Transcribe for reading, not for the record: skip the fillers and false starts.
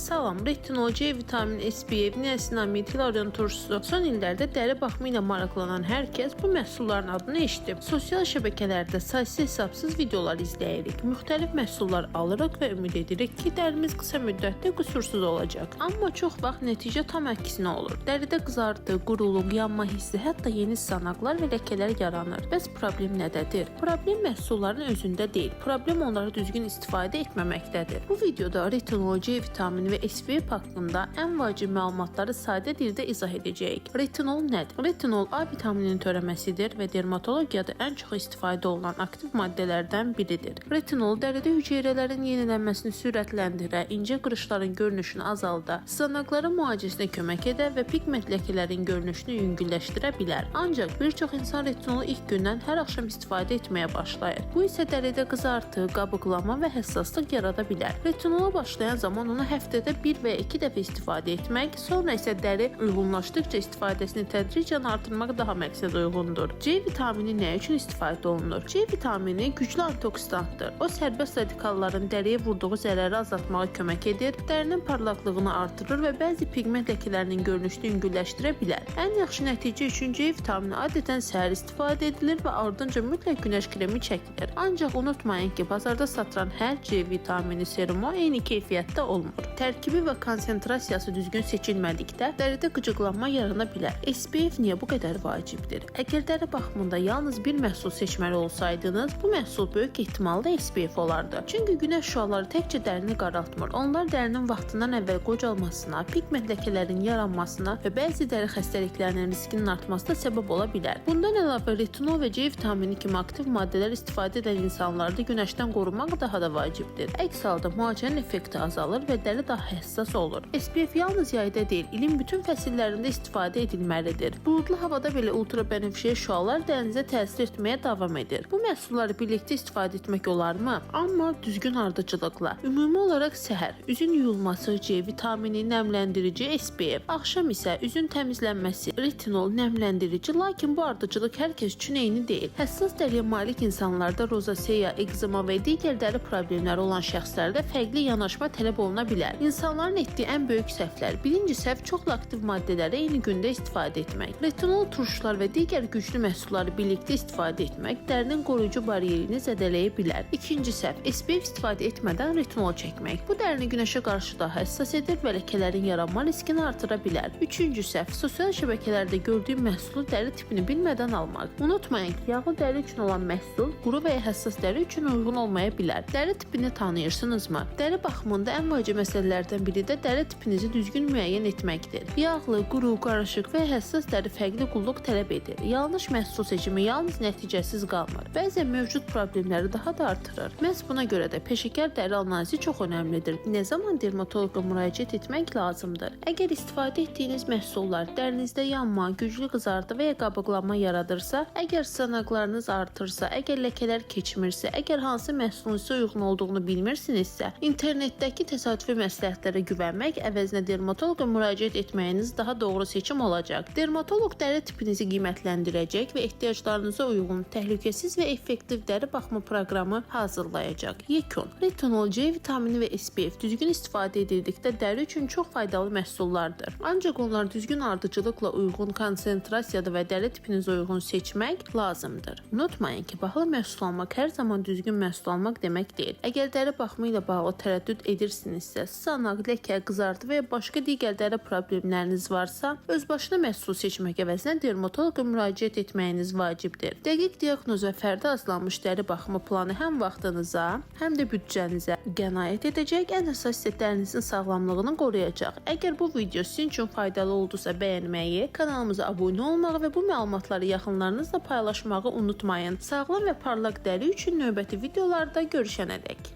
Salam, retinol, C vitamini, SPF, niasinamid, hialuron turşusu. Son illərdə dəri baxımı ilə maraqlanan hər kəs bu məhsulların adını eşidib. Sosial şəbəkələrdə saysız hesabsız videolar izləyirik. Müxtəlif məhsullar alırıq və ümid edirik ki, dərimiz qısa müddətdə qüsursuz olacaq. Amma çox vaxt nəticə tam əksinə olur. Dəridə qızartı, quruluq, yanma hissi, hətta yeni sızanaqlar və ləkələr yaranır. Bəs problem nədədir? Problem məhsulların özündə deyil. Problem onları düzgün istifadə etməməkdədir. Bu videoda retinol, C vitamini və SPF haqqında ən vacib məlumatları sadə dildə izah edəcəyik. Retinol nədir? Retinol A vitamininin törəməsidir və dermatologiyada ən çox istifadə olunan aktiv maddələrdən biridir. Retinol dəridə hüceyrələrin yenilənməsini sürətləndirə, incə qırışların görünüşünü azalda, sızanaqların müalicəsinə kömək edə və pigment ləkələrin görünüşünü yüngülləşdirə bilər. Ancaq bir çox insan retinolu ilk gündən hər axşam istifadə etməyə başlayır. Bu isə dəridə qızartı, qabıqlama və həssaslıq yarada bilər. Retinola başlayan zaman onu həftədə bir və ya iki dəfə istifadə etmək, sonra isə dəri uyğunlaşdıqca istifadəsini tədricən artırmaq daha məqsədə uyğundur. C vitamini nə üçün istifadə olunur? C vitamini güclü antioksidantdır. O sərbəst radikalların dəriyə vurduğu zərəri azaltmağa kömək edir, dərinin parlaqlığını artırır və bəzi pigment ləkələrinin görünüşünü yüngülləşdirə bilər. Ən yaxşı nəticə üçün C vitamini adətən səhər istifadə edilir və ardınca mütləq günəş kremi çəkilir. Ancaq unutmayın ki, bazarda satılan hər C vitamini serumu eyni keyfiyyətdə olmur. Tərkibi və konsentrasiyası düzgün seçilmədikdə dəridə qıcıqlanma yarana bilər. SPF niyə bu qədər vacibdir? Əgər dəri baxımında yalnız bir məhsul seçməli olsaydınız, bu məhsul böyük ehtimalla SPF olardı. Çünki günəş şüaları təkcə dərini qaraltmır. Onlar dərinin vaxtından əvvəl qocalmasına, pigment ləkələrin yaranmasına və bəzi dəri xəstəliklərinin riskinin artmasına səbəb ola bilər. Bundan əlavə retinol və C vitamini kimi aktiv maddələr istifadə edən insanlarda günəşdən qorunmaq daha da vacibdir. Əks halda müalicənin effekti azalır və dəri daha həssas olur. SPF yalnız yayda deyil, ilin bütün fəsillərində istifadə edilməlidir. Buludlu havada belə ultrabənövşəyi şüalar dərinizə təsir etməyə davam edir. Bu məhsulları birlikdə istifadə etmək olarmı? Amma düzgün ardıcıllıqla. Ümumi olaraq səhər üzün yuyulması, C vitamini, nəmləndirici, SPF, axşam isə üzün təmizlənməsi, retinol, nəmləndirici, lakin bu ardıcılıq hər kəs üçün eyni deyil. Həssas dəriyə malik insanlarda rozaseya, ekzema və digər dəri problemləri olan şəxslərdə fərqli yanaşma tələb oluna bilər. İnsanların etdiyi ən böyük səhvlər. Birinci səhv çoxlu aktiv maddələri eyni gündə istifadə etmək. Retinol turşular və digər güclü məhsulları birlikdə istifadə etmək dərinin qoruyucu baryerini zədələyə bilər. İkinci səhv SPF istifadə etmədən retinol çəkmək. Bu dərini günəşə qarşı daha həssas edir və ləkələrin yaranma riskini artıra bilər. Üçüncü səhv sosial şəbəkələrdə gördüyün məhsulu dəri tipini bilmədən almaq. Unutmayın ki, yağlı dəri üçün olan məhsul quru və ya həssas dəri üçün uyğun olmaya bilər. Dəri tipini tanıyırsınızmı? Dəri baxımında ən vacib məsələlərdən biri də dəri tipinizi düzgün müəyyən etməkdir. Yağlı, quru, qarışıq və həssas dəri fərqli qulluq tələb edir. Yanlış məhsul seçimi yalnız nəticəsiz qalmır. Bəzən mövcud problemləri daha da artırır. Məhz buna görə də peşəkar dəri analizi çox önəmlidir. Nə zaman dermatoloqa müraciət etmək lazımdır? Əgər istifadə etdiyiniz məhsullar dərinizdə yanma, güclü qızartı və ya qabıqlanma yaradırsa, əgər sızanaqlarınız artırsa, əgər ləkələr keçmirsə, əgər hansı məhsulun sizə uyğun olduğunu bilmirsinizsə, internetdəki təsadüfi məsləhətlərə güvənmək əvəzinə dermatoloqa müraciət etməyiniz daha doğru seçim olacaq. Dermatoloq dəri tipinizi qiymətləndirəcək və ehtiyaclarınıza uyğun, təhlükəsiz və effektiv dəri baxımı proqramı hazırlayacaq. Yekun: retinol, C vitamini və SPF düzgün istifadə edildikdə dəri üçün çox faydalı məhsullardır. Ancaq onları düzgün ardıcıllıqla uyğun konsentrasiyada və dəri tipinizə uyğun seçmək lazımdır. Unutmayın ki, bahalı məhsul almaq hər zaman düzgün məhsul almaq demək deyil. Əgər dəri baxımı ilə bağlı tərəddüd edirsinizsə, sızanaq, ləkə, qızartı və ya başqa digər dəri problemləriniz varsa, özbaşına məhsul seçmək əvəzinə dermatoloqa müraciət etməyiniz vacibdir. Dəqiq diaqnoz və fərdi hazırlanmış dəri baxımı planı həm vaxtınıza, həm də büdcənizə qənaət edəcək, ən əsas isə dərinizin sağlamlığını qoruyacaq. Əgər bu video sizin üçün faydalı oldusa bəyənməyi, kanalımıza abunə olmağı və bu məlumatları yaxınlarınızla paylaşmağı unutmayın. Sağlam və parlaq dəri üçün növbəti videolarda görüşənədək.